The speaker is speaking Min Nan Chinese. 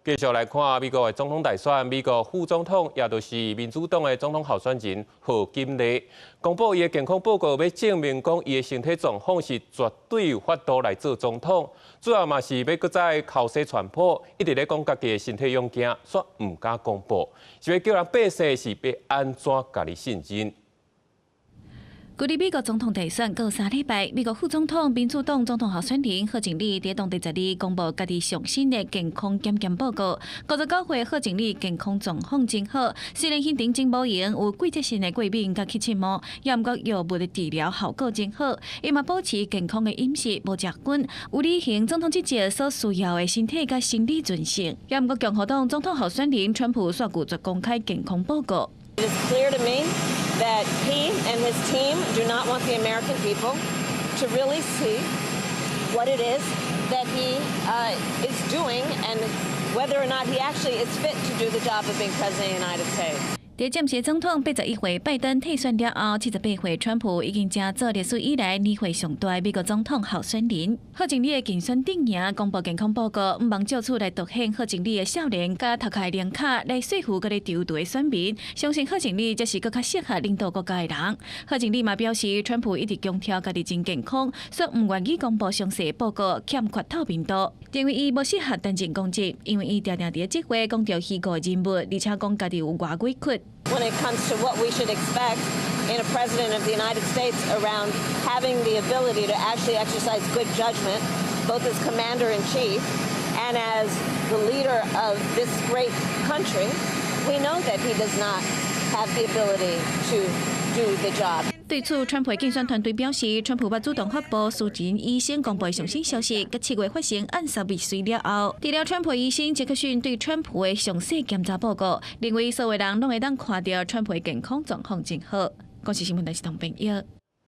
繼續來看美國的總統大選，美國副總統也就是民主黨的總統候選人賀錦麗，公布伊的健康報告，欲證明講伊的身體狀況是絕對有法度來做總統。主要嘛是欲閣再剾洗川普，一直咧講家己的身體勇健，煞毋敢公布，是欲叫人百姓是欲按怎共伊信任？距離美國總統大選閣有3禮拜，美國副總統、民主黨總統候選人賀錦麗佇當地12公布家己上新的健康檢驗報告。59歲賀錦麗健康狀況真好，雖然行程真無閒，有季節性的過敏佮起刺毛，也毋過藥物的治療效果真好，伊嘛保持健康的飲食，無食薰，有履行總統職責所需要的身體佮生理準繩。也毋過共和黨總統候選人川普煞拒絕公開健康報告。 It is clear to me that he and his team do not want the American people to really see what it is that he is doing and whether or not he actually is fit to do the job of being president of the United States. 佇暫時總統81歲拜登退選了後，78歲川普已經成做歷史以來年歲上大美國總統候選人。賀錦麗的競選陣營公布健康報告，毋望藉此來凸顯賀錦麗的少年佮頭殼靈巧，來說服閣咧躊躇的選民，相信賀錦麗才是閣較適合領導國家的人。賀錦麗嘛表示，川普一直強調家己真健康，煞毋願意公布詳細報告，欠缺透明度，認為伊無適合擔任公職，因為伊定定佇集會講著虛構人物，而且講家己有外鬼骨。 When it comes to what we should expect in a president of the United States around having the ability to actually exercise good judgment, both as commander in chief and as the leader of this great country, we know that he does not have the ability to do the job. 對此，川普競選團隊表示，川普捌主動發布私人醫生公布的上新消息，佮7月發生暗殺未遂了後，除了川普醫生傑克遜對川普的詳細檢查報告，認為所有人攏會當看著川普的健康狀況真好。公視新聞台是同編譯。